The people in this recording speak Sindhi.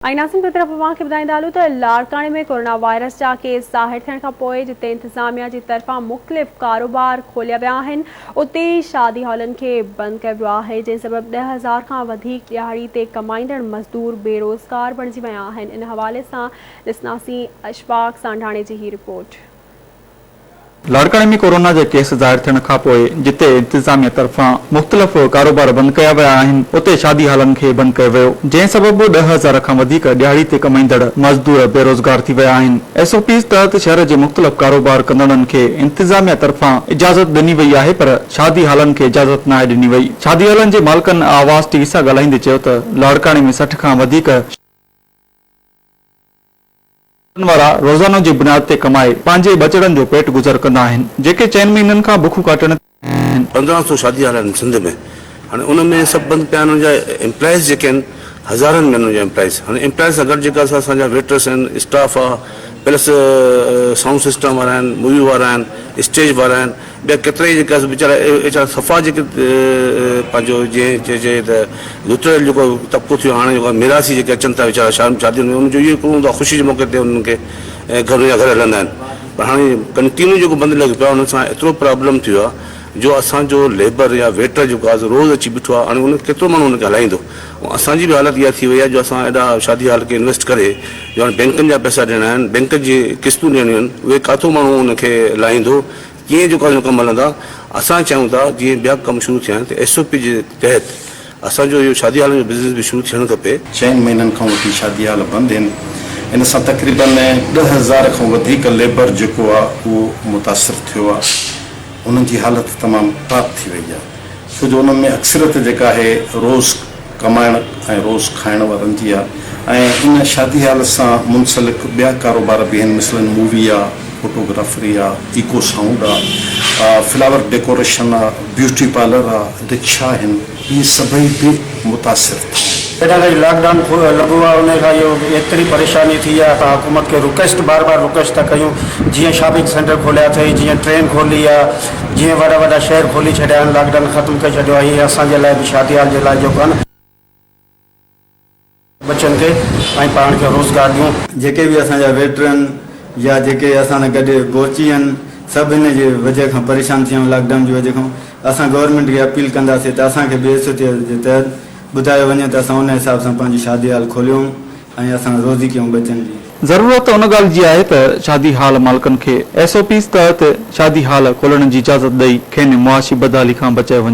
۽ ناظرين ٻئي طرف اوهان کي ٻڌائيندا هلون ته لاڙڪاڻي ۾ ڪورونا وائرس جا ڪيس ظاهر ٿيڻ کان پوء جتي انتظاميا جي طرفان مختلف ڪاروبار کوليا ويا آهن اتي ئي شادي هالن کي بند ڪيو ويو آهي جنهن سبب 10,000 کان وڌيڪ ڏهاڙي تي ڪمائيندڙ مزدور بيروزگار بڻجي ويا آهن ان حوالي سان ڏسنداسين اشفاق سانڍاڻي جي هي رپورٽ. لاڙڪاڻي ۾ ڪورونا جا ڪيس ظاهر ٿيڻ کانپوء جتي انتظاميا طرفان مختلف ڪاروبار بند ڪيا ويا آهن اتي شادي هالن کي بند ڪيو ويو جنهن سبب 10,000 کان وڌيڪ ڏهاڙي تي ڪمائيندڙ مزدور بيروزگار ٿي ويا آهن. ايس او پيز تحت شهر جي مختلف ڪاروبار ڪندڙن کي انتظاميا طرفان اجازت ڏني وئي آهي پر شادي هالن کي اجازت ناهي ڏني وئي. شادي هالن جي مالڪن آواز ٽي وي سان ڳالهائيندي چيو ته لاڙڪاڻي ۾ 60 کان وڌيڪ وارا روزانو جي بنياد تي ڪمائي پنهنجي ٻچڙن جو پيٽ گذر ڪندا آهن جيڪي چئن مهينن کان بکون ڪاٽڻ تي آهن. 15 سو شادي هال آهن سنڌ ۾ هاڻي ان ۾ سڀ بند پيا آهن ان جا ايمپلائيز جيڪي آهن هزارن ۾ آهن ان جا ايمپلائيز هاڻي ايمپلائيز سان گڏ جيڪا اسان جا ويٽرس آهن اسٽاف آهي پلس سائونڊ سسٽم وارا آهن مووي وارا آهن اسٽيج وارا آهن ٻيا ڪيترا ئي جيڪا ويچارا ويچارا صفا جيڪي پنهنجو جنهن چئجي ته لتڙيل جيڪو طبقو ٿيو هاڻي جيڪو ميراثي جيڪي اچن ٿا ويچارا شادين ۾ انهن جو اهو هڪڙو هوندو آهي خوشي جي موقعي تي انهن کي گهر جا گهر هلندا آهن پر هاڻي ڪنٽينيو جيڪو بند لڳو پيو آهي ان سان ايترو پرابلم ٿيو آهي جو اسان جو ليبر يا ويٽر جيڪو آهي روز اچي بيٺو آهي هاڻي ان ڪيترو ماڻهو ان کي هلائيندو ۽ اسان جي به حالت اها ٿي وئي آهي جو اسان ايڏا شادي هال کي انويسٽ ڪري جو هاڻي بينڪن جا پئسا ڏيڻا آهن بينڪ جي قسطون ڏيڻيون آهن اهي ڪاٿو ماڻهو ان کي لاهيندو ڪيئن جو ڪا ڪم هلندا اسان چاهيون ٿا جيئن ٻيا ڪم شروع ٿيا آهن ته ايس او پي جي تحت اسان جو اهو شادي هالن جو بزنس به شروع ٿيڻ کپي. چئن مهينن کان وٺي شادي هال بند آهن ان سان تقريبن 10,000 کان وڌيڪ ليبر جيڪو آهي اهو متاثر ٿيو آهي انهن جي حالت تمام خراب ٿي وئي آهي ڇو جو انهن ۾ اڪثريت جيڪا آهي روز ڪمائڻ ۽ روز کائڻ وارن جي آ ۽ ان شادي هال سان منسلڪ ٻيا ڪاروبار به آهن مثلاً مووي آ، فوٽو گرافري آ، ايڪو سائونڊ آ، فلاور ڊيڪوريشن آ، بيوٽي پارلر آ، رڪشا آهن اهي سڀئي به متاثر ٿيا آهن. جڏهن کان هي لاڪ ڊائون لڳو آ انهي کان اهو ايتري پريشاني ٿي آ اسان حڪومت کي رڪويسٽ بار بار رڪويسٽ ٿا ڪيون جيئن شاپنگ سينٽر کوليا اٿئي جيئن ٽرين کولي آ جيئن وڏا وڏا شهر کولي ڇڏيا آهن لاڪ ڊائون ختم ڪري ڇڏيو آهي ايئن اسان جي لاء به شادي هال جي لاء جيڪو آهي نه ٻچن کي ۽ پاڻ کي روزگار ڏيون. جيڪي به اسان جا ويٽر آهن يا جيڪي اسان سان گڏ بورچي آهن سڀ هن جي وجه کان پريشان ٿي ويا آهيون لاڪ ڊائون جي وجه کان اسان گورنمينٽ کي اپيل ڪنداسين ته اسان کي به ايس او پي جي تحت ٻڌايو وڃي ته اسان ان حساب سان پنهنجي شادي هال کوليون ۽ اسان روزي ڪيون ٻچن جي. ضرورت ان ڳالهه جي آهي ته شادي هال مالڪن کي ايس او پيز تحت شادي هال کولڻ جي اجازت ڏئي کين معاشي بدحالي کان بچايو وڃي.